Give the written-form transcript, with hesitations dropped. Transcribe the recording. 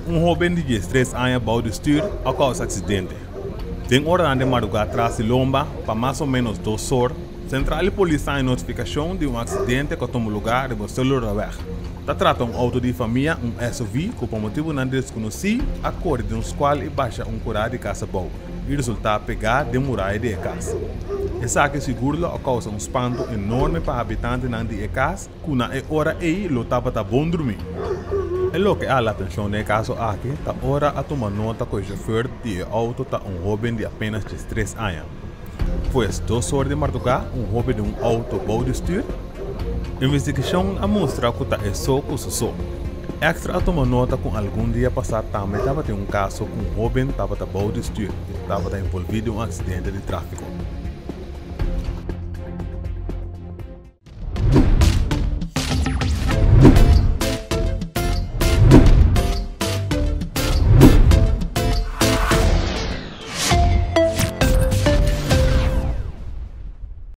Un hóben di diestres aña bou di stür a kousa aksidente. Den oranan di madrugá tras di lomba, pa mas o ménos dos or, sentral di polis ta haña notifikashon di un aksidente ku a tuma lugá riba Celularweg. Ta trata un outo di famia, un SUV, ku pa motibunan deskonosí a kore den un skual i basha un kurá di kas abou i resultá pegá den muraya di e kas. Esaki sigur lo a kousa un spantu enorme pa habitantenan di e kas ku na e ora ei lo tabata bon drumí. E loke a hala atenshon den e kaso aki ta ora a tuma nota ku e shofèr di e outo ta un hóben di apenas diestres aña. Pues 2 or di mardugá un hóben den un outo bou di stür? Investigashon a mustra ku ta e so ku su so. Extra a tuma nota ku algun dia pasá tambe tabatin un kaso ku un hóben tabata bou di stür i tabata envolví den un aksidente di tráfiko.